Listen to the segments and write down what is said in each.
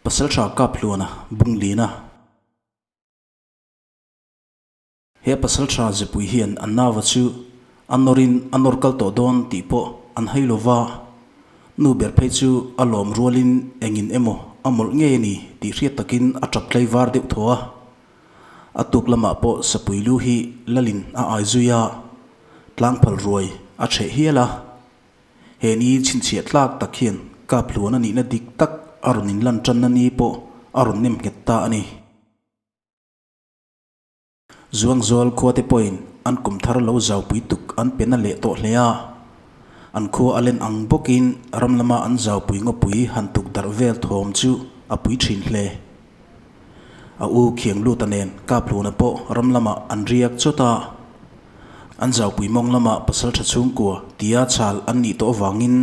Pasalṭha Kaphluana Bunglina. He pasalṭha zepui hian an nauva chu a nawrin a nawr kal tawh dawn tih pawh an hai lo va, nu ber phei chu a lawm rualin engin emaw a mawlh ngei a ni tih hriat takin a ṭap tlai var deuh thaw a. A tuk lamah pawh sapui lu hi lalin a ai zui a, tlangphal ruai a chheh hial a. He ni chhinchhiah tlak tak hian Kaphluan a nihna dik tak a rawn inlan tanna ni pawh a rawn nem nghet ta a ni. Zuangzawl khuate pawhin an kum thar lo zaupui tuk an pe na leh tawh hle a. An khua a len ang bawkin ram lama an zaupui ngawpui han tuk darh vel thawm chu a pui thin hle. A u khiang luta nen Kaphluna pawh ram lamah an riak chawt a. An zaupui mawng lamah pasaltha chhungkua tia chhal an nih tawh avangin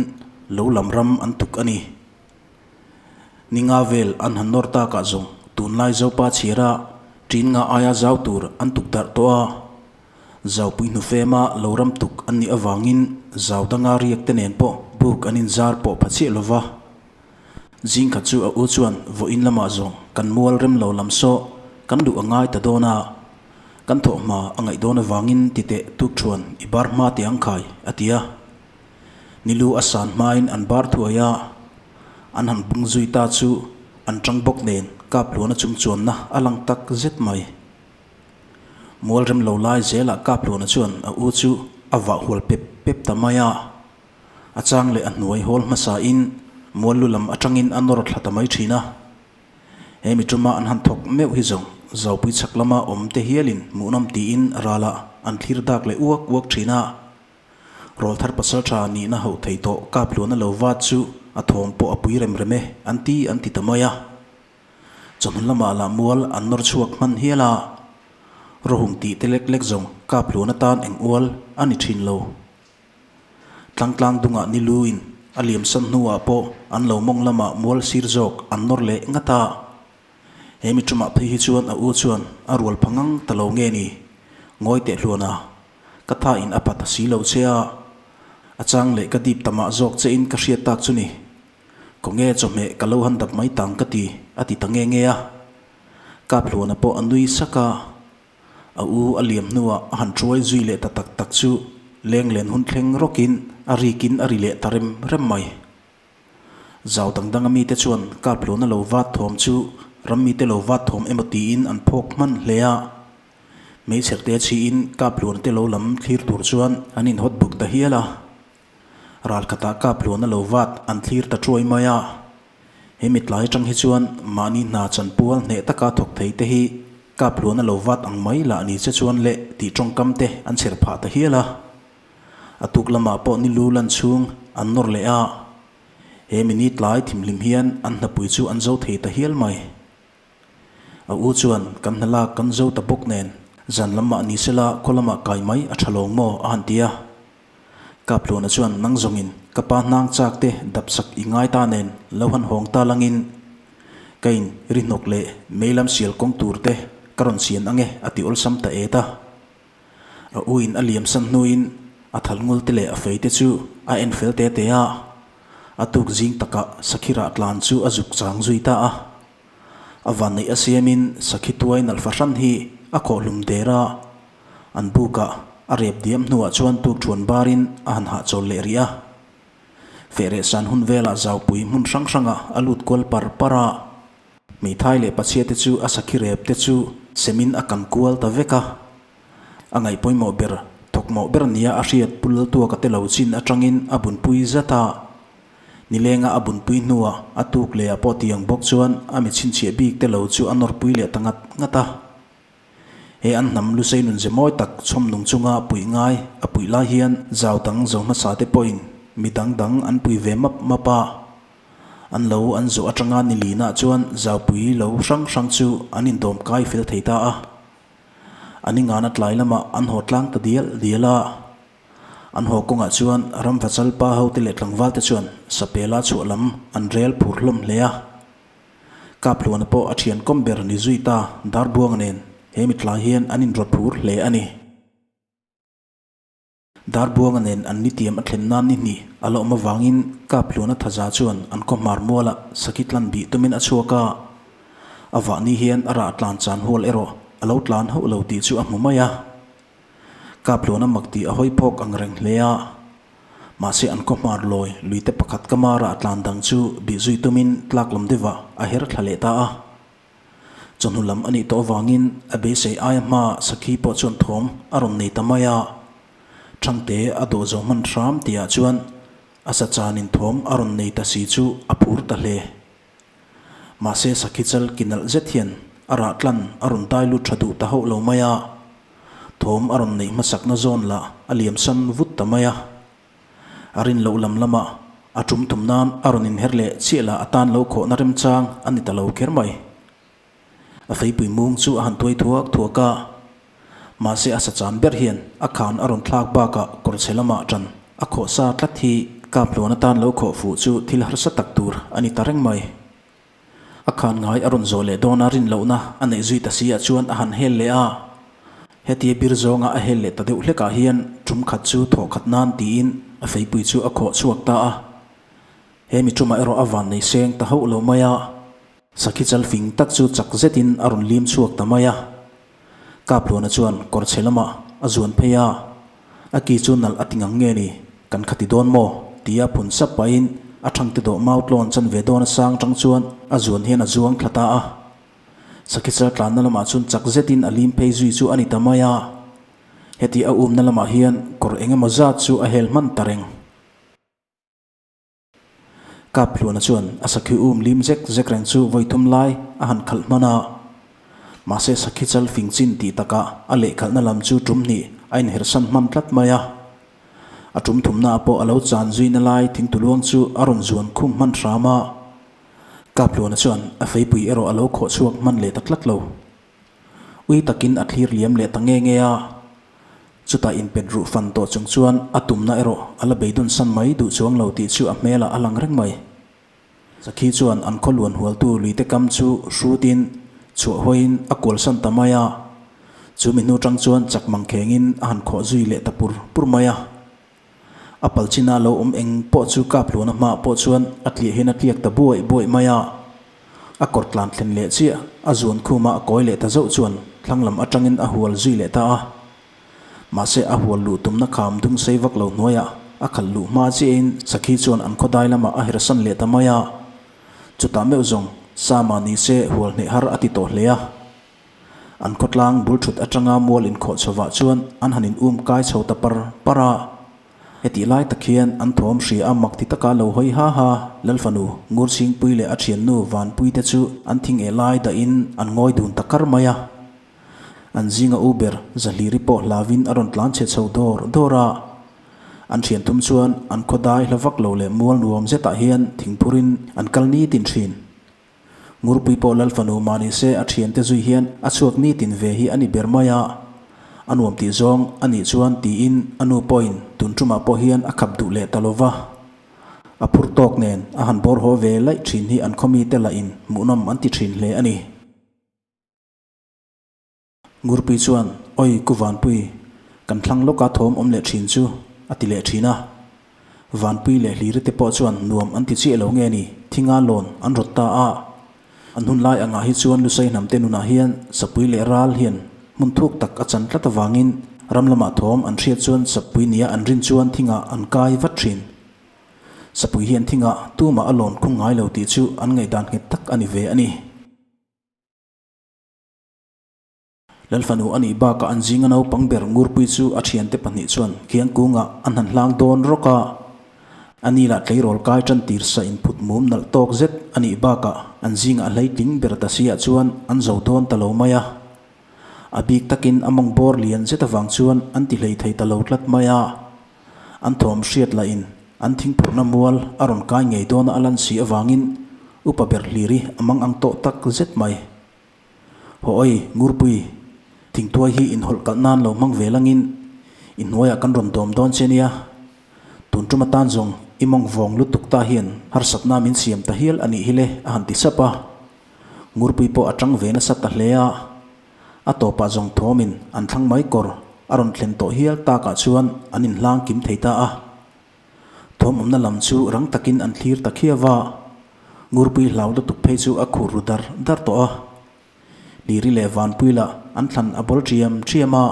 lo lam ram an tuk a ni. Ni nga vel an han nawr takah zawng tunlai Zopa chhiara ṭin nga aia zau tur an tuk darh tawh a. Zaupui hnufema lo ram tuk an nih avangin zau danga riak te nen pawh buk an inzar pawh pha chiah lo va. Zingkhat chu a u chuan vawiin lamah zawng kan mual rem lo lam saw kan duh a ngai ta dawn a, kan thawh hma a ngaih dawn avangin ti teh tuk thuan i bar hma teh ang khai a ti a. Nilu a san hmain an bar thuai a, an han bung zui ta chu an tang bawk nen kap hluana chung chuanna a lang tak zet mai. Mual rem lo lai zelah kap hluana chuan a u chu a vah hual pep pep ta mai a. A chang leh a hnuai hawl hmasa in mual lu lam atangin a nawr thla ta mai thin a. He mi tuma an han thawk meuh hi zawng Zaupui chhak lama awm te hialin hmuhnawm tiin ralah an thlir dak leh uak uak thin a. Rawlthar pasal tha nihna hauh thei tawh kap hluana lo vat chu a thawm pawh a pui rem rem e an ti an ti ta mai a. Chawhnu lamah lah mual an nawr chhuak hman hial a. Rawhung tih te lek lek zawng kap hluana tan eng ual a ni thin lo. Tlangtlang dungah ni luin a liam san hnuah pawh an lo mawng lamah mual sir zawk an nawr leh ngat a. He mi tumah phei hi chuan a u chuan a rual pha ngang ta lo nge ni? Ngawi teh hluan a, ka tha in a phat a si lo che a, a chang leh ka dip ta mah zawk che in ka hriat tak chu ni. Khawnge chawhmeh ka lo han dap mai tang ka ti, a ti ta nge nge a. Kaphluana pawh a nui sak a. A u a liam hnuah a han thuai zui leh ta tak tak chu leng len hun thleng rawkin a rikin a ri leh ta rem rem mai. Zau dang danga mite chuan Kapluna lo vat thawm chu ram mite lo vat thawm emaw tiin an phawk hman hle a. Hmeichher te chhiin Kapluna te lo lam thlir tur chuan an inhawt buk ta hial a. Ralkhatah Kapluna lo vat an thlir ta thuai mai a. He mitlai atang hi chuan mahni hna chanpual hneh taka thawk thei te hi kap hluan a lo vat ang mai lah ni che chuan leh tih tawngkam te an chher phah ta hial a. A tuk lamah pawh ni lu lan chhung an nawr leh a. He mi ni tlai thimhlim hian an hnapui chu an zo thei ta hial mai. A u chuan kan hna lak kan zo ta bawk nen zan lamah ni sela khaw lamah kai mai a tha lawng maw a han ti a. Kaphluana chuan nang zawngin ka pa hnang chak te dap sak i ngai ta nen lo han hawng ta langin ka in ri hnawk leh mei lam sial kawng tur te ka rawn sian ange a ti awlsam ta et a. A u in a liam san hnuin a thal ngul te leh a fei te chu a en fel te te a, a tuk zing takah sakhirah tlan chu a zuk chang zui ta a. A vanneih a siamin sakhi tuai nalh fahran hi a khawhhlum der a. An bukah a rep diam hnuah chuan tuk thuan barin a han hahchawl leh rih a. Fehreh san hun velah zaupui hmun hrang hrangah a lut kual par par a. Hmeithai leh pachhia te chu a sakhi rep te chu semin a kan kual ta vek a. A ngaih pawimawh ber, thawkmawh ber nia a hriat Pu Laltuaka te lo chin atangin a bunpui zat a. Nilenga a bunpui hnuah a tuk leh ah pawh tiang bawk chuan a mi chhinchhiah bik te lo chu a nawrpui leh ta ngat ngat a. He an hnam lusei nun ze mawi tak chhawm nung chunga puih ngai a puih lai hian zau dang zo hmasa te pawhin mi dang dang an pui ve map map a. An lo an zawh atanga ni linah chuan zaupui lo hrang hrang chu an indawm kai fel thei ta a. An ingana tlai lamah an haw tlang ta dial dial a. An haw kawngah chuan ramvachal pa hote leh tlangval te chuan sapela chhuah lam an rel phur hlawm hle a. Kaphluana pawh a thian kawm ber ni zui ta Darbuanga nen he mitlai hian an inrawt phur hle a ni. Darbuanga nen an nitiam a thlen nan ni hnih a la awm avangin Kaphluana thaza chuan an khaw hmar mualah sakhi tlan bih tumin a chhuak a. A vah ni hian a rah tlan chan hual erawh a lo tlan hauh lo tih chu a hmu mai a. Kaphluana mak tih a hawi phawk ang reng hle a. Mahse an khaw hmar lawi luite pakhat kama rah tlan dang chu bih zui tumin tlak lam deuhah a her thla leh ta a. Chawhnu lam a nih tawh avangin a beisei aia hma sakhi pawh chuan thawm a rawn nei ta mai a. Thangte a dawh zo hman hram tihah chuan a sa chanin thawm a rawn nei ta si chu a phur ta hle. Mahse sakhi chal ki nalh zet hian a rah tlan a rawn dai lut tha duh ta hauh lo mai a. Thawm a rawn neih hmasakna zawn lah a liam san vut ta mai a. A rin loh lam lamah a tum tum nan a rawn inher leh chiah lah atan lo khawhna remchang a ni ta lo kher mai. A feipui mung chu a han tuai thuak thuak a, mahse a sachan ber hian a khan a rawn thlak bakah kawr chhe lamah tan a khawh sa tlat hi Kapluan atan lo khawh fuh chu thil harsa tak tur a ni ta reng mai. A khan ngai a rawn zawh leh dawn a rin lohna a neih zui ta si ah chuan a han hel leh a. Hetia bir zawnga a hel leh ta deuh hlekah hian tum khat chu thawh khat nan tiin a feipui chu a khawh chhuak ta a. He mi tumah erawh a van nei seng ta hauh lo mai a. Sakhi chal fing tak chu chak zetin a rawn lim chhuak ta mai a. Kapluana chuan kawr chhe lamah a zuan phei a, A ki chu nalh a ti ngang nge ni, kan khati dawn maw? tia phun sap pahin a thangte dawh mau tlawn chan ve dawn a sang tang chuan a zuan hian a zuang thla ta a. Sakhi chal tlanna lamah chuan chak zetin a lim phei zui chu a ni ta mai a. Heti a umna lamah hian kawr eng emaw zat chu a hel hman ta reng. Kaphluana chuan a sakhi um lim zek zek reng chu vawi thum lai a han khalh hman a. Mahse sakhi chal fing chin tih takah a lehkhalhna lam chu tum hnih a inhersan hman tlat mai a. A tum thumnaah pawh a lo chan zuina lai thingtuluang chu a rawn zuan khum hman hram a. Kaphluana chuan a feipui erawh a lo khawh chhuak hman leh ta tlat lo. Ui takin a thlir liam leh ta nge nge a. Chutah inpet ruh fan tawh chung chuan a tumna erawh a la beidawn san mai duh chuang lo tih chu a hmelah a lang reng mai. Sakhi chuan an khaw luan hualtu luite kam chu hrutin chhuah hawiin a kual san ta mai a. Chu mi hnu tang chuan chak mang khengin a han khawh zui leh ta pur pur mai a. A pal china lo awm eng pawh chu kap hluna hmaah pawh chuan a tliah hian a tliak ta buaih buaih mai a. A kawr tlan thlen leh chiah a zuan khuma a kawi leh ta zauh chuan thlang lam atangin a hual zui leh ta a. Mahse a hual luh tumna kham dung sei vak lo hnuaiah a khalh luh hma chiahin sakhi chuan an khawdai lamah a hersan leh ta mai a. Chutah meuh zawng Sama ni se hual hneh har a ti tawh hle a. An khawtlang bul thut atanga mual inkhawh chhovah chuan an han in um kai chho ta par par a. Hetih lai tak hian an thawm hria a mak ti taka lo hawi ha ha Lalfanu Ngurchhingpui leh a thiannu Vanpui te chu an thing eh lai dahin an ngawi dun ta kar mai a. An zinga u ber Zahliri pawh hlauin a rawn tlan chhe chho dawr dawr a. An thian thum chuan an khaw dai hla vak lo leh mual nuam zetah hian thingphurin an kal nitin thin. Ngurpui pawh Lalfanu mah ni se a thiante zui hian a chhuak nitin ve hi a ni ber mai a, a nuam tih zawng a nih chuan tiin a nu pawhin tun tumah pawh hian a khap duh leh ta lo va. A phur tawk nen a han bawr haw ve laih thin hi an khaw mite lahin hmuhnawm an ti thin hle a ni. Ngurpui chuan, Oi, Ku Vanpui, kan thlang lawka thawm awm leh thin chu, a ti leh thin a. Vanpui leh Hliri te pawh chuan nuam an ti chiah lo nge ni, thinga lawn an rawt ta a. An hun lai angah hi chuan Lusei hnamte nunah hian Sapui leh Ral hian hmun thuk tak a chan tlat avangin ram lamah thawm an hriat chuan Sapui nia an rin chuan thingah an kai vat thin. Sapui hian thingah tumah a lawn khung ngai lo tih chu an ngaihdan nghet tak a ni ve a ni. Lalfanu a nih bakah an zinga naupang ber Ngurpui chu a thiante pahnih chuan Khiangkungah an han hlang dawn rawk a. A ni lah tleirawl kai tan tir sa inphut mum nalh tawk zet a nih bakah an zingah a hleitling ber ta siah chuan an zo dawn ta lo mai a. A bik takin a mawng bawr lian zet avang chuan an ti hlei thei ta lo tlat mai a. An thawm hriat lahin an thingphurhna mual a rawn kai ngei dawna a lan si avangin upa ber hlir hi a mang ang tawh tak zet mai. Haw-awi, Ngurpui, thingtuai hi inhawlh kalh nan lo hmang ve langin i hnuaiah kan rawn dawm dawn che nia. Tun tum atan zawng i mawng vawng lutuk ta hian harsatna min siam ta hial a nih hi le a han ti sap a. Ngurpui pawh a tang ve nasa ta hle a. A tawpah zawng thawmin an thlang mai kawr. a rawn thlen tawh hial takah chuan an inhlang kim thei ta a. Thawm awmna lam chu rang takin an thlir ta khiau va, Ngurpui hlau lutuk phei chu a khur ru dar dar tawh a. Liri leh Vanpui lah an thlan a bawl ṭiam ṭiam a.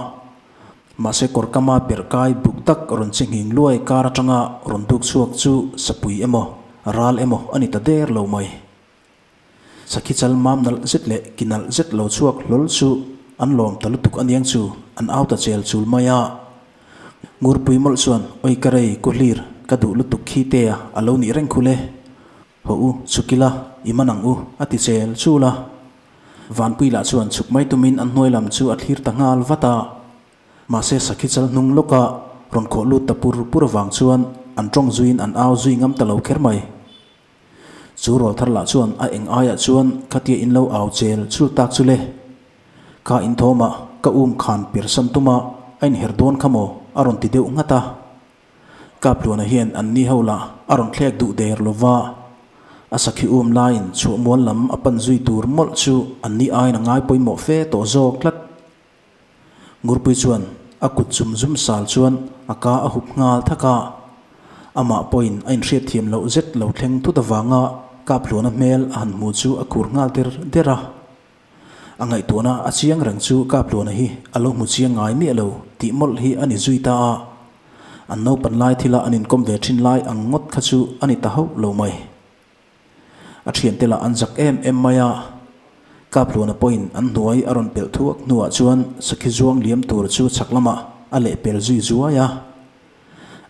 Mahse kawr kama perh kai buk tak rawn che nghing luai kar aṭanga rawn duk chhuak chu sapui emaw, ral emaw a ni ta der lo mai. Sakhi chal mam nalh zet leh ki nalh zet lo chhuak hlawl chu an lawm ta lutuk aniang chu an au ta chel chul mai a. Ngurpui mawlh chuan Oi ka rei ku hlir ka duh lutuk khi te a a lo nih reng khul e. Hawh u chhuk ila i man ang u a ti chel chul a. Vanpui lah chuan chhuk mai tumin an hnuai lam chu a thlir ta nghal vat a. Mahse sakhi chal hnung lawka rawn khawh lut ta pur pur avang chuan an tawng zuiin an au zui ngam ta lo kher mai. Chu rawl thar lah chuan a eng aiah chuan khatia in lo au chel chul tak chu le. Kha inthawmah ka um khan persan tuma a inher dawn kha maw a rawn ti deuh nghat a. Kapluana hian an ni ho lah a rawn thlek duh der lo va. A sakhi um laiin chhuah mual lam a pan zui tur mawlh chu an ni aiin a ngai pawimawh fe tawh zawk tlat. Ngurpui chuan a kut zum zum sal chuan a ka a hup nghal thak a, amah pawhin a inhriat thiam loh zet lo thleng thut avanga Kaphluana hmel a han hmu chu a khur nghal der der a. A ngaihtuahna a chiang reng chu Kaphluana hi a lo hmu chiang ngai miah lo tih mawlh hi a ni zui ta a, an naupan lai thila an inkawm ve thin lai ang ngawt kha chu a ni ta hauh lo mai. A thiante lah an zak em em mai a, Kaphluana pawhin an hnuai a rawn pelh thuak hnuah chuan sakhi zuang liam tur chu chhak lamah a leh pel zui zuai a.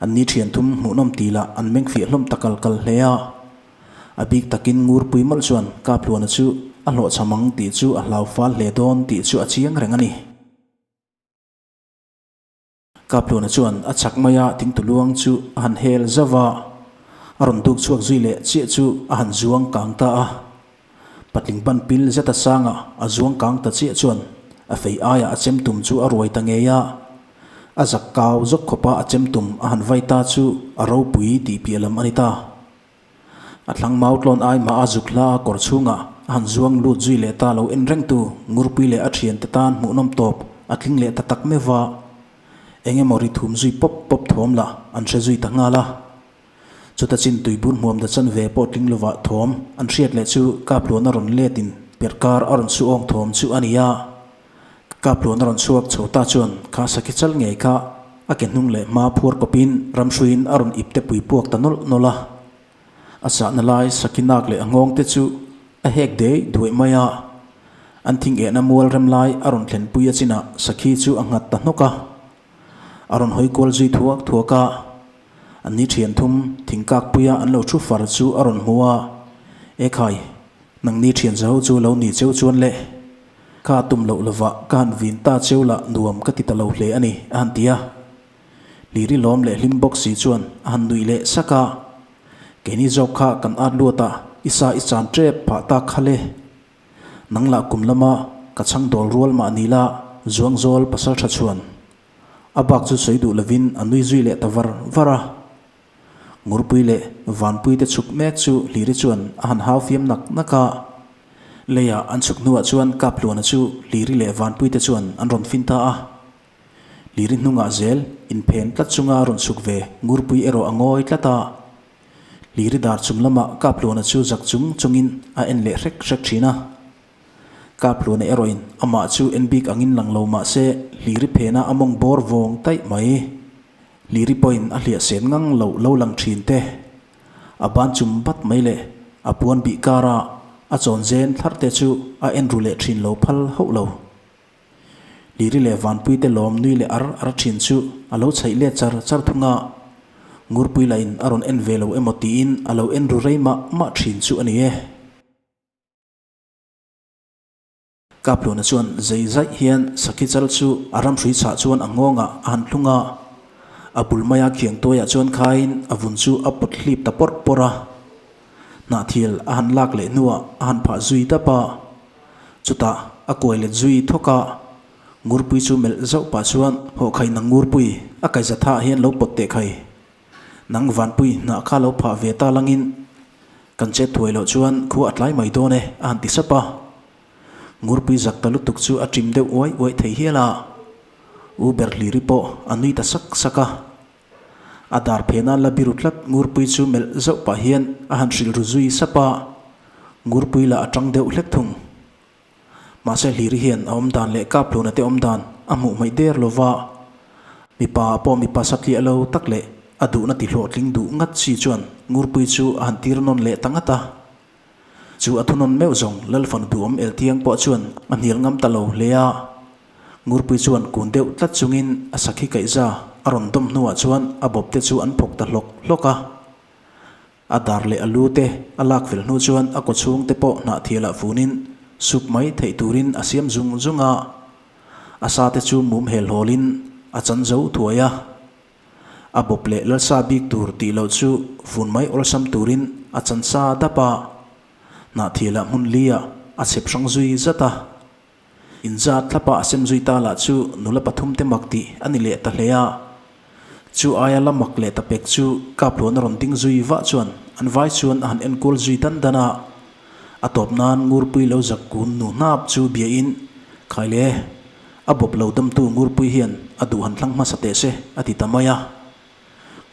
An ni thian thum hmuhnawm ti lah an meng fiah hlawm ta kal kal hle a. A bik takin Ngurpui mawlh chuan Kaphluana chu a hlawhchham ang tih chu a hlau fal hle dawn tih chu a chiang reng a ni. Kapluna chuan a chak mai a thingtu luang chu a han hel zauh va, a rawn duk chhuak zui leh chiah chu a han zuang kang ta a. Patling ban pil zeta sanga a zuang kang ta chiah chuan a fei aiah a chem tum chu a ruai ta ngei a. A zak kau zawk khawpa a chem tum a han vai ta chu a ropui tih piah lam a ni ta. A thlang mau tlawn ai mah a zuk hla a kawr chhungah a han zuang lut zui leh ta lo en rengtu Ngurpui leh a thiante tan hmuhnawm tawp a tling leh ta tak meuh va. Eng emaw ri thum zui pawp pawp thawm lah an hre zui ta nghal a. Chuta chin tuibur hmuam da chan ve pawh tling lovah thawm an hriat leh chu Kapluan a rawn letin perhkar a rawn su awng thawm chu a ni a. Kapluan a rawn chhuak chho ta chuan kha sakhi chal ngei kha a ke hnung leh hma phuar kawpin ramhruiin a rawn ip te pui puak ta nawlh nawlh a. A sahna lai sakhi nak leh a nghawng te chu a hek dei duai mai a. An thing ehna mual rem lai a rawn thlen pui a chinah sakhi chu a nghat ta hnawk a. A rawn hawi kual zui thuak thuak a. An ni thian thum thing kak puia an lo thu far chu a rawn hmu a. Ekhai, nangni thian zaho chu lo ni cheu chuan le. Ka tum loh lovah ka han vin ta cheu lah nuam ka ti ta lo hle a ni, a han ti a. Liri lawm leh hlim bawk si chuan a han nuih leh sak a. Keini zawk kha kan at luat a, i sa i chan tep phah tak kha le. Nang lah kum lama ka chhang dawl rual mah ni la, Zuangzawl pasal tha chhuan. A bak chu sawi duh lovin a nui zui leh ta var var a. Ngurpui leh Vanpui te chhuk mek chu Hliri chuan a han hau fiam nak nak a. Leiah an chhuk hnuah chuan Kaphluana chu Hliri leh Vanpui te chuan an rawn fin ta a. Hliri hnungah zel inphen tlat chunga rawn chhuk ve Ngurpui erawh a ngawi tlat a. Hliri dar chung lamah Kaphluana chu zak chung chungin a en leh hrek hrek thin a. Kaphluana erawhin amah chu en bik angin lang lo mah se Hliri phena a mawng bawr vawng taih mai. Liri pawhin a hliah sen ngang loh lo lang thin te. A ban chum bat mai leh a puan bih kara a chawn zen thlar te chu a en ru leh thin lo phal hauh lo. Liri leh Vanpui te lawm nui leh ar ar thin chu a lo chhaih let char char thung a. Ngurpui lahin a rawn en ve lo emaw tiin a lo en ru rei mah mah thin chu a ni e. Kapluna chuan zei zaih hian sakhi chal chu a ramhrui chhah chuan a nghawngah a han thlung a, a bul maia khiang tuaiah chuan khaiin a vun chu a pawt hlip ta pawrh pawrh a. Hnahthial a han lak leh hnuah a han phah zui dap a, chutah a kuai let zui thawk a, Ngurpui chu melh zauh pah chuan Hawhkhai nang Ngurpui, a kaihza thaah hian lo pawt teh khai. Nang Vanpui hnah kha lo phah ve ta langin kan chet thuai loh chuan khua a tlai mai dawn e a han ti sap a. Ngurpui zak ta lutuk chu a ṭim deuh uai uai thei hial a. U Berhliri pawh a nui ta sak sak a. A dar phena la biru tlat Ngurpui chu melh zauh pah hian a han hrilh ru zui sap a, Ngurpui lah a tang deuh hlek thung. Mahse Hliri hian a awm dan leh Kaphluna te awm dan a hmuh hmaih der lo va, mipa ah pawh mipa satliah lo tak leh a duhna ti hlawhtling duh ngat si chuan Ngurpui chu a han tir nawn leh ta ngat a. Chu a thunawn meuh zawng Lalfanu duhawm Eltiang pawh chuan a hnial ngam ta lo hle a. Ngurpui chuan kun deuh tlat chungin a sakhi kaihza a rawn dawm hnuah chuan a bawp te chu an phawk ta hlawk hlawk a. A dar leh a lu te a lak fel hnu chuan a kawchhung te pawh hnahthialah funin suk mai theih turin a siam zung zung a. A sa te chu mum hel hawlin a chan zo thuai a. A bawp leh lalsa bik tur tih loh chu fun mai awlsam turin a chan sa dap a. Hnahthialah hmun li-ah a chhep hrang zui zat a. Inzat thlapa a sem zui ta lah chu nula pathum te mak tih a ni leh ta hle a. Chu aia la mak leh ta pek chu Kapluan a rawn ding zui vah chuan an vai chuan a han enkual zui dan dan a. A tawp nan Ngurpui lo zak kun nu hnap chu bia in, Khai le, a bawp lo damtu Ngurpui hian a duh han thlang hmasa teh se a ti ta mai a.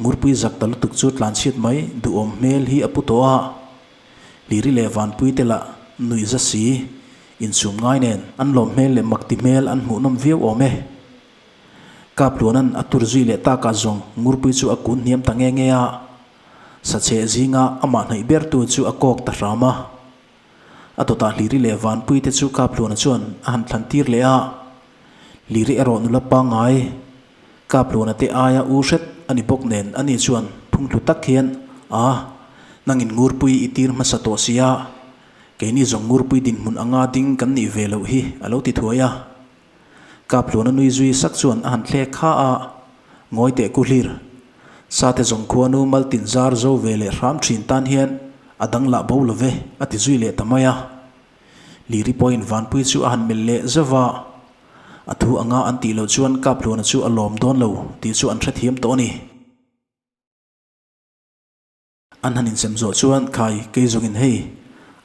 Ngurpui zak ta lutuk chu tlanchhiat mai duhawm hmel hi a pu tawh a. Liri leh Vanpui te lah nuih za si, insum ngai nen an lawm hmel leh makti hmel an hmuh nawm viau awm e. Kapluanan a tur zui leh takah zawng Ngurpui chu a kun hniam ta nge nge a, sacheh zinga amah hnaih bertu chu a kawk ta hram a. A dawtah Liri leh Vanpui te chu Kapluana chuan a han thlan tir leh a, Liri erawh nula pangngai Kapluana te aia u hret a ni bawk nen ani chuan phunghlu tak hian, A, nangin Ngurpui i tir hmasa tawh si a, keini zawng Ngurpui dinhmun anga ding kan nih ve loh hi a lo ti thuai a. Kapluana nui zui sak chuan a han thlek kha a, Ngawi teh ku hlir. Sate zawng khuanu maltin zar zo ve leh hram thin tan hian a dang lah bo lo ve a ti zui leh ta mai a. Liri pawhin Vanpui chu a han melh leh zauh a. A thu anga an tih loh chuan Kapluana chu a lawm dawn lo tih chu an hrethiam tawh a ni. An han insem zawh chuan khai kei zawngin hei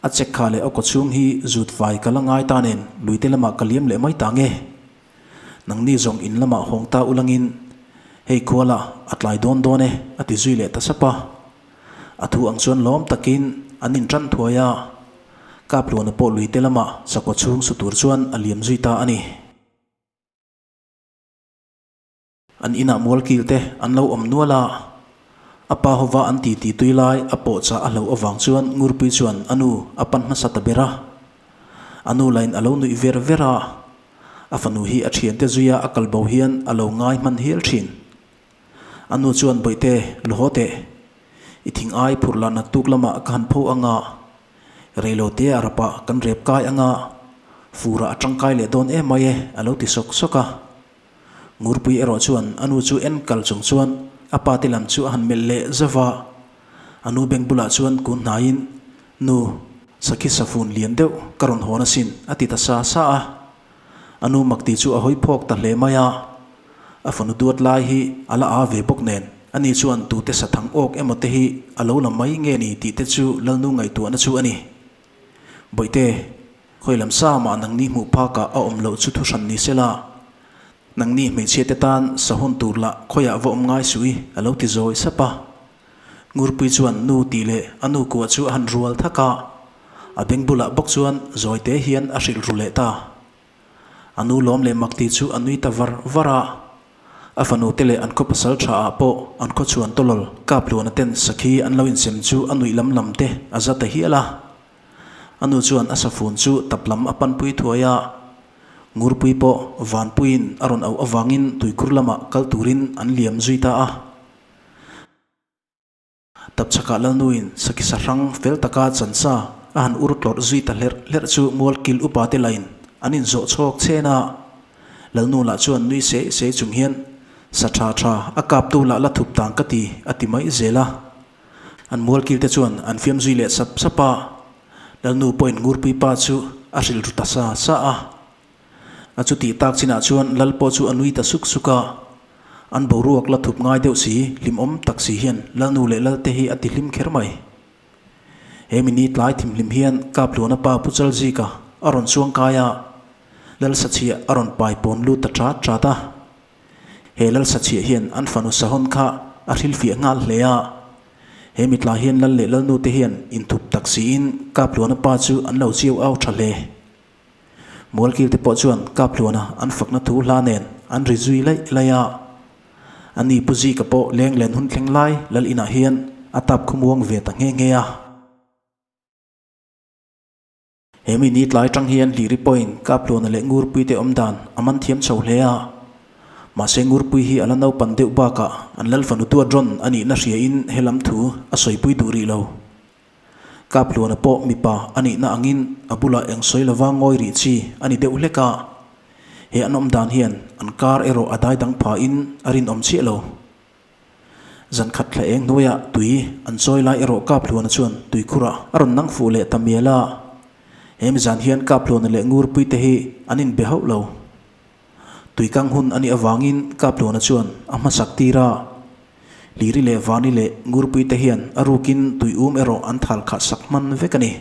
a check kha leh a kaw chhung hi zut fai ka la ngai ta nen luite lamah ka liam leh mai ta nge. Nangni zawng in lamah hawng ta ulangin hei khuala a tlai dawn dawn e a ti zui leh ta sap a. A thu ang chuan lawm takin an intan thuai a, Kapluana pawh luite lamah sakhaw chhung su tur chuan a liam zui ta a ni. An inah mualkil te an lo awm nual a, a pa hova an titi tui lai a pawhchah a hlauh avang chuan Ngurpui chuan a nu a pan hmasa ta ber a. A nu lain a lo nuih ver ver a, a fanu hi a thiante zuia a kal bo hian a lo ngai hman hial thin. A nu chuan Bawihte, lu haw teh. I thing ai phurh lah naktuk lamah ka han pho anga, reilo te a rapah kan rep kai anga, furah a tangkai leh dawn em mai e a lo ti sawk sawk a. Ngurpui erawh chuan a nu chu en kal chung chuan a pa te lam chu a han melh leh zauh a. A nu beng bulah chuan kun hnaiin, Nu, sakhi safun lian deuh ka rawn hawn asin a ti ta sa sa a. A nu makti chu a hawi phawk ta hle mai a, a fanu duat lai hi a la aa ve bawk nen ani chuan tute sathang awk emaw te hi a lo la mai nge ni tih te chu Lalnu ngaihtuahna chu a ni. Bawihte, khawi lam sa mah nangni hmuh phakah a awm loh chu thu hran ni sela, nangni hmeichhia te tan sahun tur lah khawiah va awm ngai suh i a lo ti zawi sap a. Ngurpui chuan nu tih leh a nu kuah chu a han rual thak a, a beng bulah bawk chuan zawite hian a hrilh ru leh ta. A nu lawm leh mak tih chu a nui ta var var a, a fanu te leh an khaw pasal tha ah pawh an khaw chhuan tawlawl Kapluana ten sakhi an lo insem chu a nuih lam lam te a za ta hial a. A nu chuan a safun chu tap lam a panpui thuai a, Ngurpui pawh Vanpuiin a rawn auh avangin tuikhur lamah kal turin an liam zui ta a. Tapchhakah Lalnuin sakhi sahrang fel taka chansa a han ur tlawrh zui ta hlerh hlerh chu mualkil upa te lain an inzawh chhawk chhen a. Lalnu lah chuan nui sei sei chung hian sa tha tha a kaptu lah la thup tang ka ti a ti mai zel a. An mualkil te chuan an fiam zui leh sap sap a. Lalnu pawhin Ngurpui pa chu a hrilh ru ta sa sa a. A chutih tak chinah chuan Lal pawh chu a nui ta suk suk a. An boruak la thup ngai deuh si, hlimawm tak si hian Lalnu leh Lalte hi a ti hlim kher mai. He mini tlai thimhlim hian Kapluana pa Pu Chalzika a rawn chuang kai a, Lal Sachhiah a rawn pai pawn lut ta chat chat a. He lal sachhiah hian an fanu Sahon kha a hrilhfiah nghal hle a. He mitla hian lal leh lalnu te hian inthup tak siin Kaphluana pa chu an lo chiau au tha hle. Mualkil te pawh chuan Kaphluana an fakna thu hla nen an ri zui laih laih a. A ni Pu Zika pawh leng len hun thleng lai lal inah hian a tap khumuang ve ta nghe nghe a. He mi ni tlai tang hian Hliri pawhin Kaphluana leh Ngurpui te awm dan a man thiam chho hle a. Mahse Ngurpui hi a la naupan deuh bakah an lal fanu duat rawn a nihna hriain he lam thu a sawipui duh rih lo. Kaphluana pawh mipa a nihna angin a bulah eng sawi lova ngawi rih chi a ni deuh hlek a. He an awm dan hian an kar erawh a daidang phahin a rinawm chiah lo. Zan khat thla eng hnuaiah tui an chawi lai erawh Kaphluana chuan tuikhurah a rawn nang fuh leh ta mial a. He mizan hian Kaphluana leh Ngurpui te hi an inbe hauh lo. Tui kang hun a nih avangin Kaphluana chuan a hmasak tir a. Liri leh Vani leh Ngurpui te hian a rukin tui um erawh an thal khah sak hman vek a ni.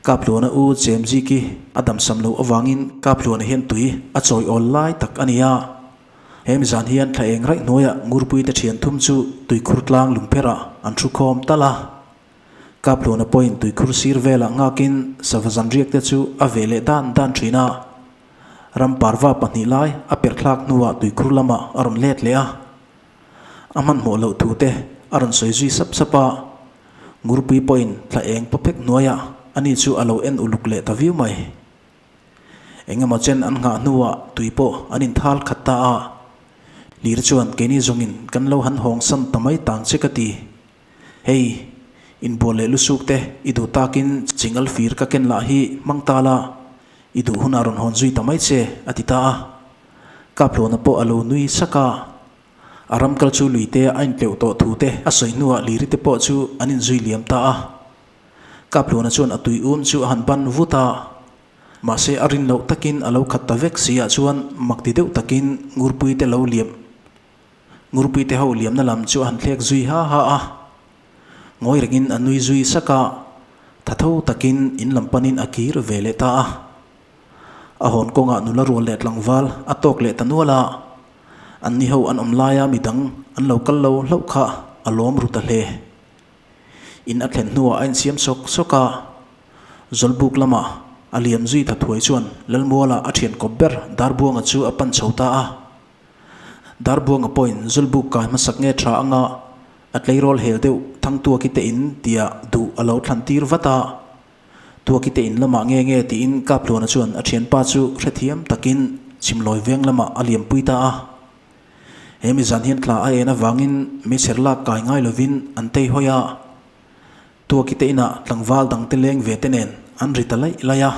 Kaphluana u Chemziki a damsam loh avangin Kaphluana hian tui a chawi awl lai tak a ni a. He mizan hian thla eng raih hnuaiah Ngurpui te thian thum chu tuikhur tlang lungpherah an thu khawm tal a. Kaphluana pawhin tuikhur sir velah nghakin sava zanriak te chu a veh leh dan dan thin a. Ram parva pahnih lai a perhthlak hnuah tuikhur lamah a rawn let leh a. A hmanhmawh loh thu te a rawn sawi zui sap sap a, Ngurpui pawhin thla eng pawphek hnuaiah ani chu a lo en uluk leh ta viau mai. Eng emaw chen an nghah hnuah tui pawh an inthal khat ta a, Lir chuan keini zawngin kan lo han hawng san ta mai tang che ka ti. Hei, inbual leh lusuk te i duh takin chingal fir ka ken lah hi hmang ta la, i duh hunah rawn hawn zui ta mai che, a ti ta a. Kaphluana pawh a lo nui sak a. A ram kal chu lui te a intleuh tawh thu te a sawi hnuah liri te pawh chu an inzui liam ta a. Kaphluana chuan a tui um chu a han ban vut a. Mahse a rin loh takin a lo khat ta vek si ah chuan mak ti deuh takin Ngurpui te lo liam Ngurpui te ho liamna lam chu a han thlek zui ha ha a. Ngawi rengin a nui zui sak a, tha tho takin in lam panin a kir ve leh ta a. A hawn kawngah nula rual leh tlangval a tawk leh ta nual a, an ni ho an awm laia midang an lo kal lo hlauh kha a lawm ru ta hle. In a thlen hnuah a insiam sawk sawk a, Zawlbuk lamah a liam zui ta thuai chuan Lalmuala a thian kawp ber Darbuanga chu a pan chho ta a. Darbuanga pawhin Zawlbuk kai hmasak nge tha anga a tleirawl hel deuh Thangtuaki te in tia duh a lo thlan tir vat a. Tuaki te in lamah nge nge tiin Kaphluana chuan a thianpa chu hrethiam takin Chhimlawi veng lamah a liampui ta a. He mizan hian thla a en avangin meichher lak kai ngai lovin an tei hawi a. Tuaki te inah tlangval dangte leng ve te nen an ri ta laih laih a.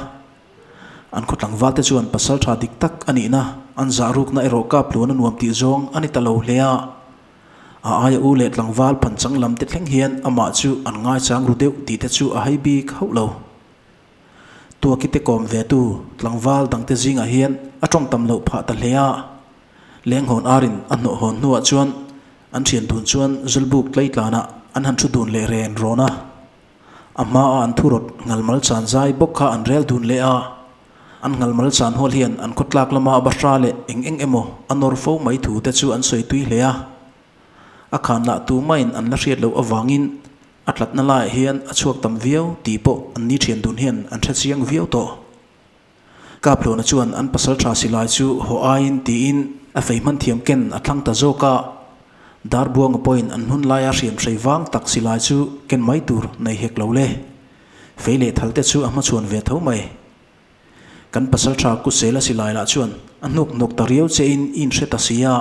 An khaw tlangval te chuan pasal tha dik tak a nihna an zah rukna erawh Kaphluana nuam tih zawng a ni ta lo hle a. A aia u leh tlangval phanchang lam te thleng hian amah chu an ngaichang ru deuh tih te chu a hai bik hauh lo. Tuaki te kawm ve tu tlangval dangte zingah hian a tawng tam loh phah ta hle a. Lenghawn arin a hnawh hawn hnuah chuan an thian dun chuan Zulbuk tleitlanah an han thu dun leh ren rawn a. A hmaa an thurawt ngalmal chan zai bawk kha an rel dun leh a. An ngalmal chan hual hian an khawtlak lama bahra leh eng eng emaw a nawr fo mai thu te chu an sawi tui hle a. A khan lah tu maiin an la hriat loh avangin a tlatna laiah hian a chhuak tam viau tih pawh an ni thian dun hian an hre chiang viau tawh. Kaphluana chuan an pasal tha silai chu haw aiin tiin a fei hman thiam ken a thlang ta zawk a. Darbuanga pawhin an hun laia hriam hrei vang tak silai chu ken mai tur nei hek lo le. Fei leh thal te chu a hmachhuan ve tho mai. Kan pasal tha Kusela silai lah chuan a hnuk hnawk ta riau che in i inhre ta si a.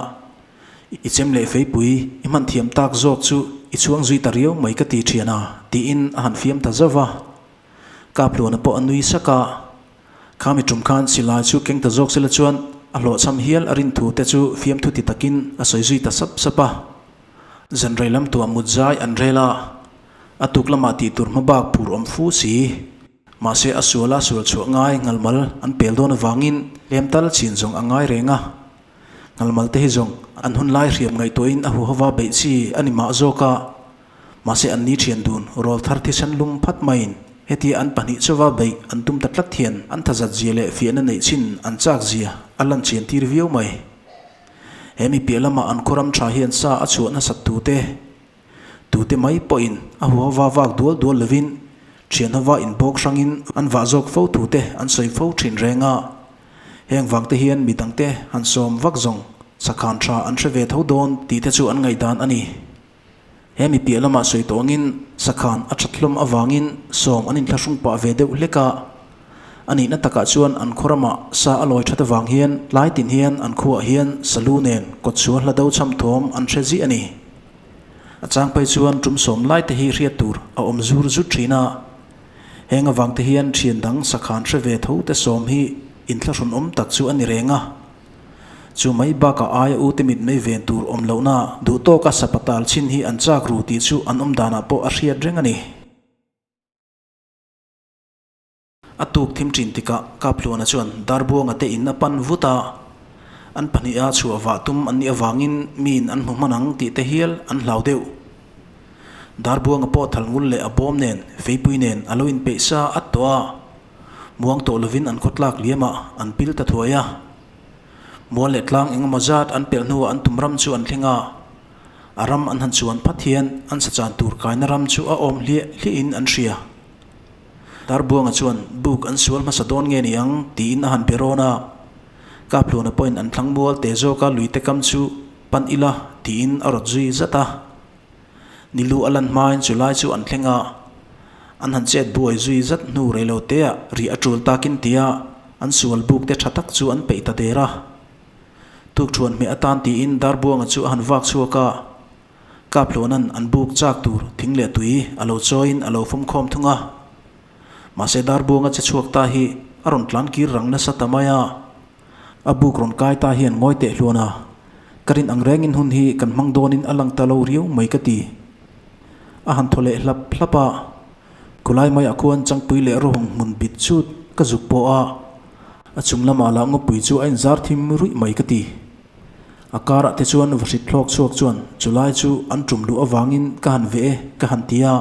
I chem leh feipui i hman thiam tak zawk chu i chhuang zui ta riau mai ka ti thian a tiin a han fiam ta zauh va. Kaphluana pawh a nui sak a, Khami tum khan silai chu keng ta zawk sela chuan a hlawhchham hial a rin thu te chu fiamthu ti takin a sawi zui ta sap sap a. Zanrei lam tuah mut zai an rel a, a tuk lamah tih tur hma bak phur awm fu si. Mahse a suala sual chhuah ngai ngalmal an pel dawn avangin hlem tal chin zawng a ngai reng a. Ngalmal te hi zawng an hun lai hriam ngaihtuahin a huhova beih chi a ni mah zawk a. Mahse an ni thian dun rawl thar thisen lum phat maiin hetia an pahnih chauva beih an tum ta tlat hian an thazat zia leh fiahna neih chin an chak zia a lan chian tir viau mai. He mi piah lama an khaw ram tha hian sa a chhuah nasat tu te, tute mai pawhin a huhova vak dual dual lovin thianhova inbawk hrangin an vah zawk fo thu te an sawi fo thin reng a. Heng vang te hian mi dangte han sawm vak zawng sakhan tha an hre ve tho dawn tih te chu an ngaihdan a ni. He mi piah lamah sawi tawngin sakhan a that hlawm avangin sawm an inthlahrung pah ve deuh hlek a. A nihna takah chuan an khaw ramah sa a lawi that avang hian tlai tin hian an khuaah hian salu nen kawtchhuah hla do cham thawm an hre ziah a ni. A chang phei chuan tum sawm lai te hi hriat tur a awm zur zut thin a. Heng avang te hian thian dang sakhan hre ve tho te sawm hi inthlahrun awm tak chu a ni reng a. Chu mai bakah aia ute mit mai ven tur awm lohna duh tawka sapatal chin hi an chak ru tih chu an awm danah pawh a hriat reng a ni. A tuk thim thin tikah Kaphluana chuan Darbuanga te in a pan vut a, an pahniha chhuah vah tum an nih avangin miin an hmu hman ang tih te hial an hlau deuh. Darbuanga pawh thal ngul leh a bawm nen, feipui nen a lo inpeih sa at tawh a. Muang tawh lovin an khawtlak liamah an pil ta thuai a. Mual leh tlang eng emaw zat an pelh hnuah an tum ram chu an thleng a. A ram an han chuan phat hian an sachan tur kaina ram chu a awm hliah hliahin an hria. Darbuanga chuan buk an sual hmasa dawn nge ni ang tiin a han be rawn a. Kaphluana pawhin an thlang mual te zawka luite kam chu pan ila tiin a rawt zui zat a. Ni lu a lan hmain chu lai chu an thleng a, an han chet buai zui zat hnu rei lo teah ri a tul takin tia an sual buk te tha tak chu an peih ta der a. Tukthuan hmeh atan tiin Darbuanga chu a han vak chhuak a, Kaphluanan an buk chak tur thing leh tui a lo chawiin a lo fawm khawm thung a. Mahse Darbuanga che chhuak ta hi a rawn tlan kir rang nasa ta mai a. A buk rawn kai ta hian ngawi teh hluan a, ka rin ang rengin hun hi kan hmang dawnin a lang ta lo riau mai ka ti. A han thaw leh hlap hlap a, khulai maiah khuan changpui leh rawhawng hmun bit chut ka zuk pawh a, a chung lamah lah ngawpui chu a inzar thim ruih mai ka ti. A karah te chuan vahrit thlawk chhuak chuan chulai chu an tum luh avangin ka han veh e ka han ti a,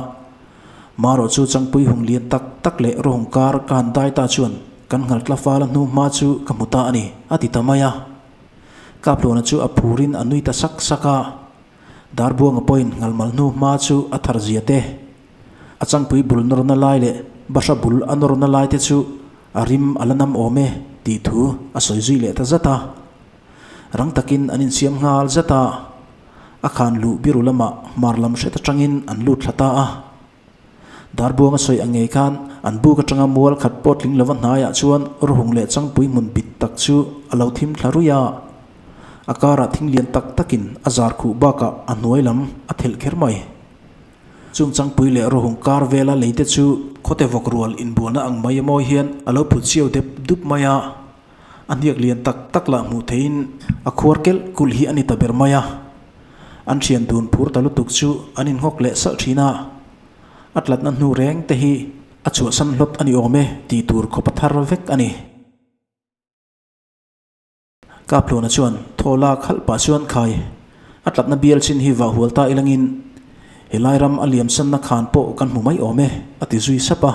marawh chu changpui hung lian tak tak leh rawhawng kar ka han dai ta chuan Kan nghaltla fala hnu hma chu ka hmu ta a ni, a ti ta mai a. Kaphluana chu a phurin a nui ta sak sak a. Darbuanga pawhin nghalmal hnu hma chu a thar zia te, a changpui bul nawrna lai leh bahra bul a nawrna lai te chu a rim a la nam awm e tih thu a sawi zui leh ta zat a. Rang takin an insiam nghal zat a, a khan luh biru lamah hmar lam hret atangin an lut thla ta a. Darbuanga sawi ang ngei khan an buk atanga mual khat pawh tling lova hnaiah chuan rawhung leh changpui hmun bit tak chu a lo thim thla ruih a. A karah thing lian tak takin a zar khuh bakah a hnuai lam a thelh kher mai. Chung changpui leh rawhung kar vela leite chu khawte vawk rual inbualna ang mai amawi hian a lo phut chiau dep dup mai a. A hniak lian tak tak lah hmuh theihin a khuar kelh kulh hi a ni ta ber mai a. An thian dun phur ta lutuk chu an innghawk leh salh thin a, a tlatna hnu reng te hi a chhuahsan hlawt a ni awm e tih tur khawpa thar vek a ni. Kaphluana chuan thaw lak halh pah chuan khai a tlatna bial chin hi vah hual ta ilangin helai ram a liamsanna khan pawh kan hmu mai awm e a ti zui sap a.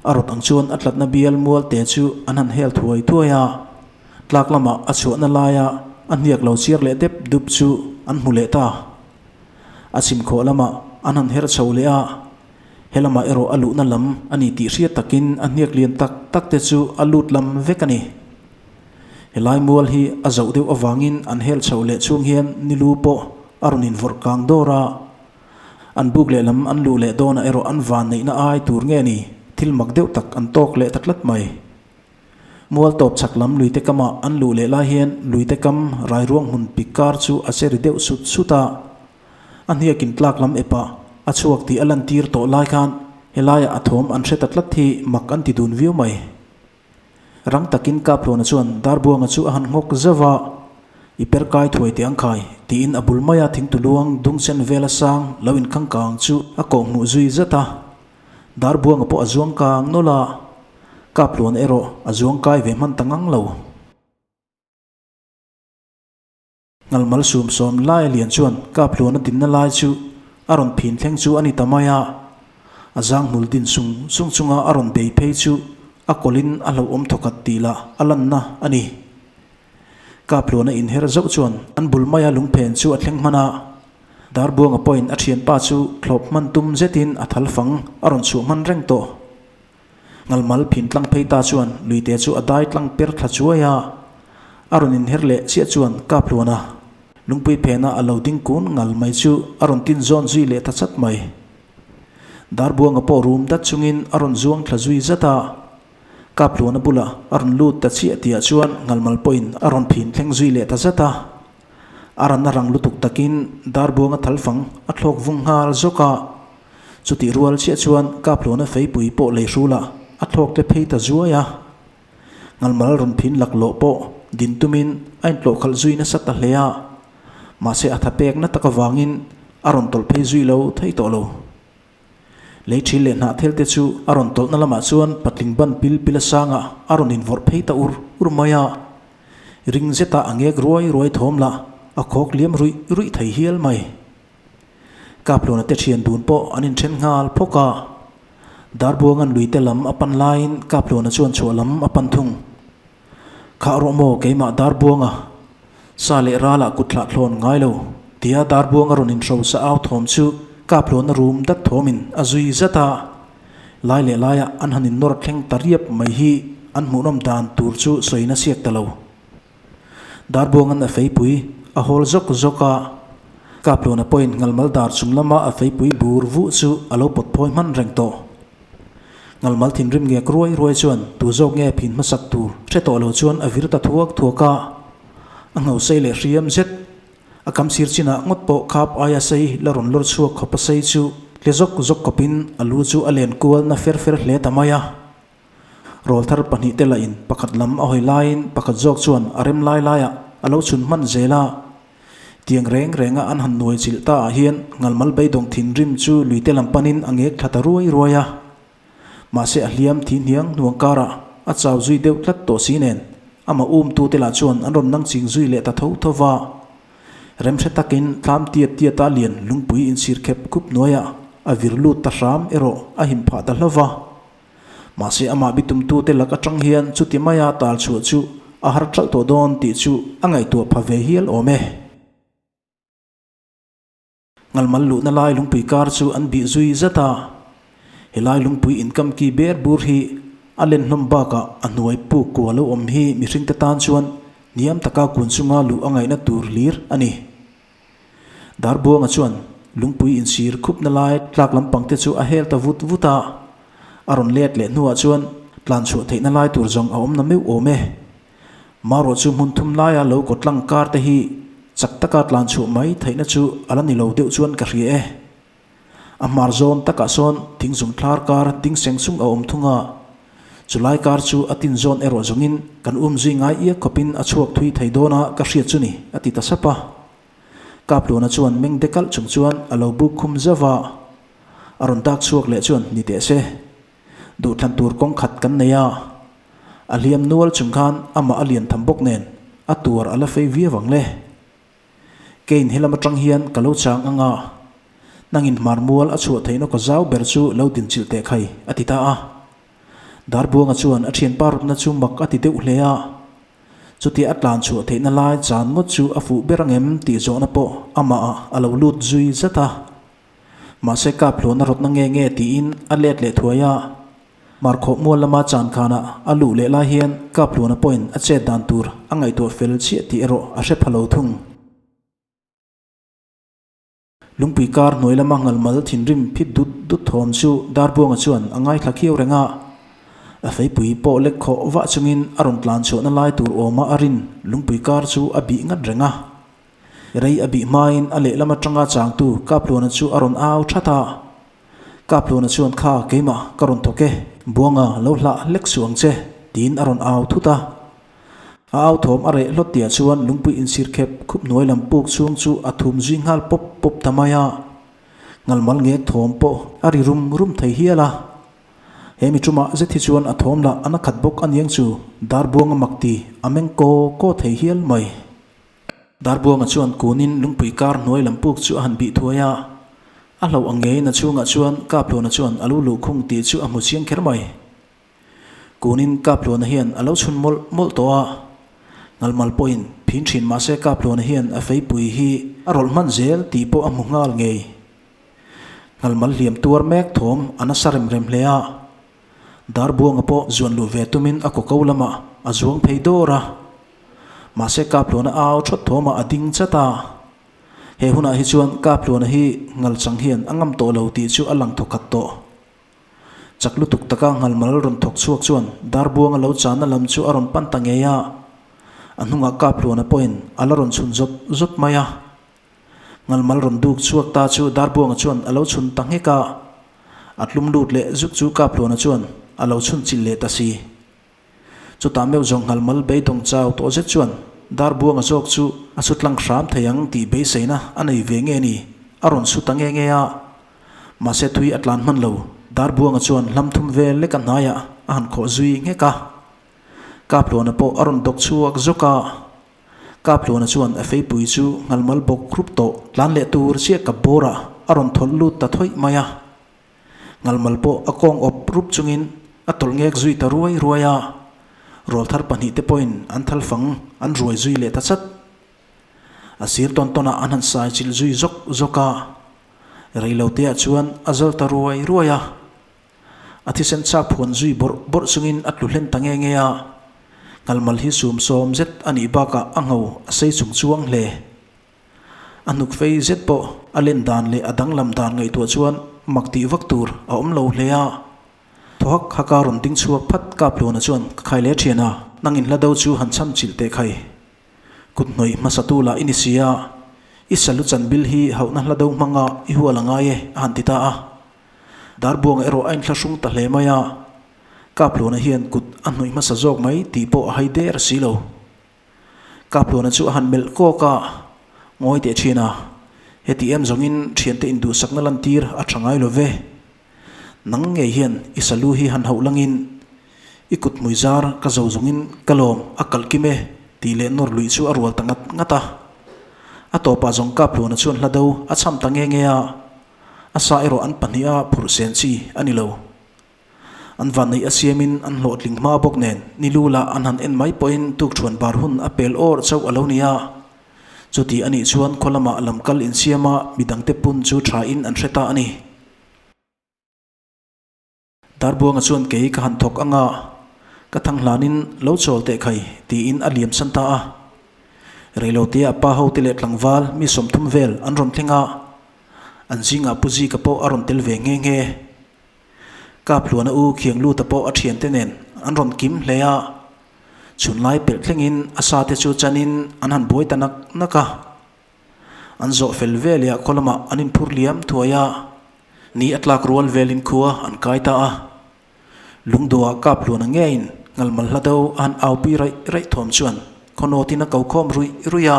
A rawt ang chuan a tlatna bial mual te chu an han hel thuai thuai a, tlak lamah a chhuahna laia a hniak lo chiar leh dep dup chu an hmu leh ta. A chhim khawh lamah an han her chho leh a, he lamah erawh a luhna lam a ni tih hriat takin a hniak lian tak tak te chu a lut lam vek a ni. Helai mual hi a zoh deuh avangin an hel chho leh chhung hian nilu pawh a rawn invawrh kang dawr a, An buk lehlam an luh leh dawnah erawh an van neihna ai tur nge ni, thil mak deuh tak an tawk leh ta tlat mai. Mual tawp chhak lam luite kamah an luh leh lai hian luite kam rairuang hmun pik kar chu a che ri deuh sut sut a. A hniakin tlak lam epah a chhuak tih a lantir tawh lai khan helaiah a thawm an hre ta tlat hi mak an ti dun viau mai. Rang takin Kaphluana chuan Darbuanga chu a han nghawk zauh a, I per kai thuai teh ang khai, tiin a bul maia thingtu luang dung sen vela sang lo inkhang kang chu a kawh hmuh zui zat a. Darbuanga pawh a zuang kang nawlh a, Kaphluana erawh a zuang kai ve hman ta ngang lo. Ngalmal sum sawm lai lian chuan Kaphluana dinna lai chu a rawn phin thleng chu a ni ta mai a, a zang hmul din sung sung chunga a rawn bei phei chu a kawlhin a hlauhawm thawkhat tih lah a lanna a ni. Kaphluana inher zauh chuan an bul maia lungphen chu a thleng hman a. Darbuanga pawhin a thianpa chu thlawp hman tum zetin a thal fang a rawn chhuah hman reng tawh. Ngalmal phin tlang phei ta chuan luite chu a dai tlang per thla chuai a. A rawn inher leh chiah chuan Kaphluana lungpui phena a lo ding kun ngal mai chu a rawn tin zawn zui leh ta chat mai. Darbuanga pawh rum dat chungin a rawn zuang thla zui zat a. Kaphluana bulah a rawn lut ta chiah tihah chuan ngalmal pawhin a rawn phin thleng zui leh ta zat a. A ran a rang lutuk takin Darbuanga thalfang a thlawk vung nghal zawk a. Chutih rual chiah chuan Kaphluana feipui pawh lei hrulah a thlawk tle phei ta zuai a. Ngalmal rawn phin laklawh pawh din tumin a intlawh khalh zui nasa ta hle a. Mahse a tha pek na tak avangin a rawn tawlh phei zui lo thei tawh lo. Lei thil leh hnah thel te chu a rawn tawlhna lamah chuan patling ban pil pil a sangah a rawn invawrh phei ta ur ur mai a. Ring zeta a ngek ruai ruai thawm lah a khawk liam ruih ruih thei hial mai. Kapluna te thian dun pawh an inthen nghal phawk a. Darbuangan luite lam a pan laiin Kapluna chuan chhuah lam a pan thung. Khah rawh maw keimah Darbuanga, sa leh ralah kut thlah thlawn ngai lo, tia Darbuanga rawn inhro sa au thawm chu Kapluna rum dat thawmin a zui zat a. Lai leh laiah an han innawr thleng ta riap mai hi an hmuhnawm dan tur chu sawiin a siak ta lo. Darbuangan a feipui a hawl zawk zawk a, Kapluna pawhin ngalmal dar chung lama a feipui bur vuh chu a lo pawt phawi hman reng tawh. Ngalmal thinrim ngek ruai ruai chuan tu zawk nge phin hmasak tur hre tawh lo chuan a vir ta thuak thuak a. A ngho sei leh hriam zet. A kam sir chinah ngawt pawh khap aia sei la rawn lawr chhuak khawp a sei chu tle zawk zawk khawpin a lu chu a len kual na fer fer hle ta mai a. Rawlthar pahnihte lahin pakhat lam a hawi laiin pakhat zawk chuan a rem lai laiah a lo chhun hman zel a. Tiang reng renga an han nuai chilh ta ah hian ngalmal beidawng thinrim chu luite lam panin a ngek thla ta ruai ruai a. Mahse a hliam thi hniang hnuang karah a chau zui deuh tlat tawh si nen amah umtute lah chuan an rawn nang ching zui leh ta tho tho va. Remhre takin thlam tiat tiata lian lungpui insir khep khup hnuaiah a vir lut ta hram erawh a him phah ta hlauh va. Mahse amah bitumtute lak atang hian chuti maia tal chhuah chu a har ṭalh tawh dawn tih chu a ngaihtuah pha ve hial awm e. Ngalmal luhna lai lungpui kar chu an bih zui zat a, helai lungpui inkam ki ber bur hi a len hlawm bakah a hnuai puk kua lo awm hi mihringte tan chuan hniam taka kun chunga luh a ngaihna tur hlir a ni. Darbuanga chuan lungpui insir khupna lai tlak lampang te chu a hel ta vut vut a, a rawn let leh hnuah chuan tlan chhuah theihna lai tur zawng a awm na meuh awm e. Marawh chu hmun thum laia lo kaw tlang kar te hi chak taka tlan chhuah mai theihna chu a la ni lo deuh chuan ka hria e. A hmar zawn takah sawn thingzung thlar kar ding seng sung a awm thung a, chulai kar chu a tin zawn erawh zawngin kan um zui ngai iak khawpin a chhuak thui thei dawn a ka hriat chu ni, a ti ta sap a. Kapluna chuan meng de kalh chung chuan a lo buk khum zauh a, a rawn dak chhuak leh chuan ni teh se, duhthlan tur kawng khat kan nei a, a hliam nual chung khan amah a lian tham bawk nen a tuar a la fei viau ang le. Kane helam atang hian ka lo chang ang a, nangin hmarmual a chhuah theihna ka zau ber chu lo dinchilh teh khai, a ti ta a. Darbuanga chuan a thianpa rawtna chu mak a ti deuh hle a. Chutia a tlan chhuah theihna lai chan ngawt chu a fuh ber ang em tih zawhna pawh amahah a lo lut zui zat a. Mahse Kaphluana rawtna nge nge tiin a let leh thuai a. Markhawh mual lama chan khanah a luh leh lai hian Kaphluana pawhin a chet dan tur a ngaihtuah fel chiah tih erawh a hre pha lo thung. Lungpui kar hnuai lama ngalmal thinrim phit dut dut thawm chu Darbuanga chuan a ngaithla khiau reng a. A feipui pawh lek khawh vah chungin a rawn tlan chhuahna lai tur awma a rin lungpui kar chu a bih ngat reng a. Rei a bih hmain a lehlam atanga changtu Kaphluana chu a rawn au that a. Kapluna chuan kha keimah ka rawn thawk e, Buanga lo hlah hlek suh ang che, tiin a rawn au thut a. A au thawm a reh hlawt tihah chuan lungpui insir khep khup hnuai lam puk chhung chu a thum zui nghal pawp pawp ta mai a. Ngalmal ngek thawm pawh a ri rum rum thei hial a. He mi tumah zet hi chuan a thawm lah a na khat bawk aniang chu Darbuanga mak ti a meng kaw kaw thei hial mai. Darbuanga chuan kunin lungpui kar hnuai lam puk chu a han bih thuai a, a hlauh ang ngeiin a chhungah chuan Kaphluana chuan a lo luh khung tih chu a hmu chiang kher mai. Kunin Kaphluana hian a lo chhun mawlh mawlh tawh a. Ngalmal pawhin phin thin mahse Kaphluana hian a feipui hi a rawlh hman zel tih pawh a hmu nghal ngei. Ngalmal hliam tuar mek thawm a nasa rem rem hle a. Darbuanga pawh zuan luh ve tumin a kawko lamah a zuang phei dawr a. Mahse Kaphluana au thawt thawmah a ding chat a. He hunah hi chuan Kaphluana hi ngalchang hian a ngam tawh lo tih chu a lang thawkhat tawh. Chak lutuk taka ngalmal rawn thawk chhuak chuan Darbuanga lo chahna lam chu a rawn pan ta ngei a, a hnungah Kaphluana pawhin a la rawn chhun zawt zawt mai a. Ngalmal rawn duk chhuak ta chu Darbuanga chuan a lo chhun ta nghek a, a tlum lut leh zuk chu Kaphluana chuan a lo chhun chilh leh ta si. Chutah meuh zawng ngalmal beidawng chau tawh zet chuan Darbuanga zawk chu a su tlang hram thei ang tih beiseina a nei ve nge ni? A rawn su ta nge nge a. Mahse thui a tlan hman lo. Darbuanga chuan hlam thum vel lek a hnaiah a han khawh zui nghek a. Kaphluana pawh a rawn dawk chhuak zawk a. Kaphluana chuan a feipui chu ngalmal bawk hrup tawh tlan leh tur chiah kap bawrah a rawn thawlh lut ta thawih mai a. Ngalmal pawh a kawng awp rup chungin a tawlh ngek zui ta ruai ruai a, rawlthar pahnihte pawhin an thal fang an ruai zui leh ta chat. A sir tawn tawnah an han sai chilh zui zawk zawk a, reiloteah chuan a zal ta ruai ruai a. A thisen chak phuan zui bawrh bawrh chungin a tlu hlen ta nge nge a, ngalmal hi sum sawm zet a nih bakah a ngho a sei chung chuang hle. A hnuk fei zet pawh a len dan leh a danglam dan ngaihtuah chuan mak tih vak tur a awm lo hle a. Thaw hak hak a rawn ding chhuak phat Kaphluana chuan ka khai leh thian a, nang in hla do chu han cham chilh teh khai. Kut hnawih hmasa tu lah i ni si a, i salu chan bil hi hauhna hla do hmanga i hual a ngai e a han ti ta a. Darbuanga erawh a inthlahrung ta hle mai a, Kaphluana hian kut a hnawih hmasa zawk mai tih pawh a hai der si lo. Kaphluana chu a han melh kawk a, ngawi teh thin a, heti em zawngin thiante induhsakna lantir a tha ngai lo ve. Nang ngei hian i salu hi han hauh langin i kut hmui zar ka zo zawngin ka lawm a kalh kim e tih leh nawr luih chu a rual ta ngat ngat a. A tawpah zawng Kaphluana chuan hla do a chham ta nge nge a, a sa erawh an pahniha phurh sen chi a ni lo. An vanneih a siamin an hlawhtling hma bawk nen ni lu lah an han en mai pawhin tukṭhuan bar hun a pel awr chauh a lo ni a. Chuti a nih chuan khaw lamah lamkal insiama midangte pun chu thain an hre ta a ni. Darbuanga chuan kei ka han thawk anga ka thang hlanin lo chawl teh khai tiin a liam san ta a. Reilote a pa hote leh tlangval mi 30 vel an rawn thleng a, an zingah Pu Zika pawh a rawn tel ve nghe nghe. Kaphluana u Khiangluta pawh a thiante nen an rawn kim hle a, chhunlai pelh thlengin a sate chu chanin an han buai ta nak nak a. An zawh fel veleh ah khaw lamah an inphur liam thuai a, ni a tlak rual velin khua an kai ta a. Lungduah Kaphluana ngeiin ngalmal hla do a han aupui raih raih thawm chuan khaw nawtin a ko khawm ruih ruih a.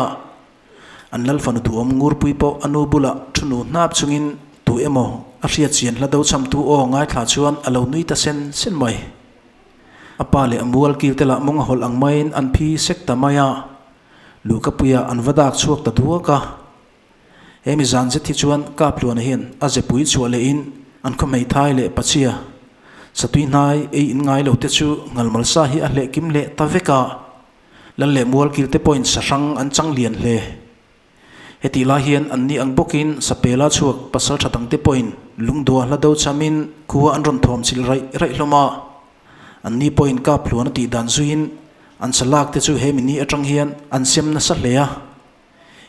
An lal fanu duhawm ngurpui pawh a nu bulah thu nu hnap chungin tu emaw a hriat chian hla do chhamtu aw ngaithla chuan a lo nui ta sen sen mai. A pa leh a mual kil te lah mawng a hawlh ang maiin an phi sek ta mai a, luhkapuiah an va dak chhuak ta duak a. He mi zan zet hi chuan Kaphluana hian a zepui chhuah lehin an khaw hmeithai leh pachhia satui hnai ei in ngai lo te chu ngalmal sa hi a hleh kim leh ta vek a. Lal leh mual kilte pawhin sa hrang an chang lian hle. Hetih lai hian anni ang bawkin Sapela chhuak pasal tha dangte pawhin lungdua hla do chamin khua an rawn thawm chilh raih raih hlawm a. Anni pawhin kap hluan a tih dan zuiin an sa lak te chu he mini atang hian an sem nasa hle a.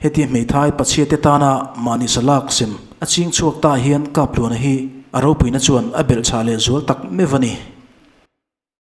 Heti hmeithai pachhiate tana mahni sa lak sem a ching chhuak ta hian kap hluana hi a ropuina chuan a belhchhah leh zual tak meuh a ni.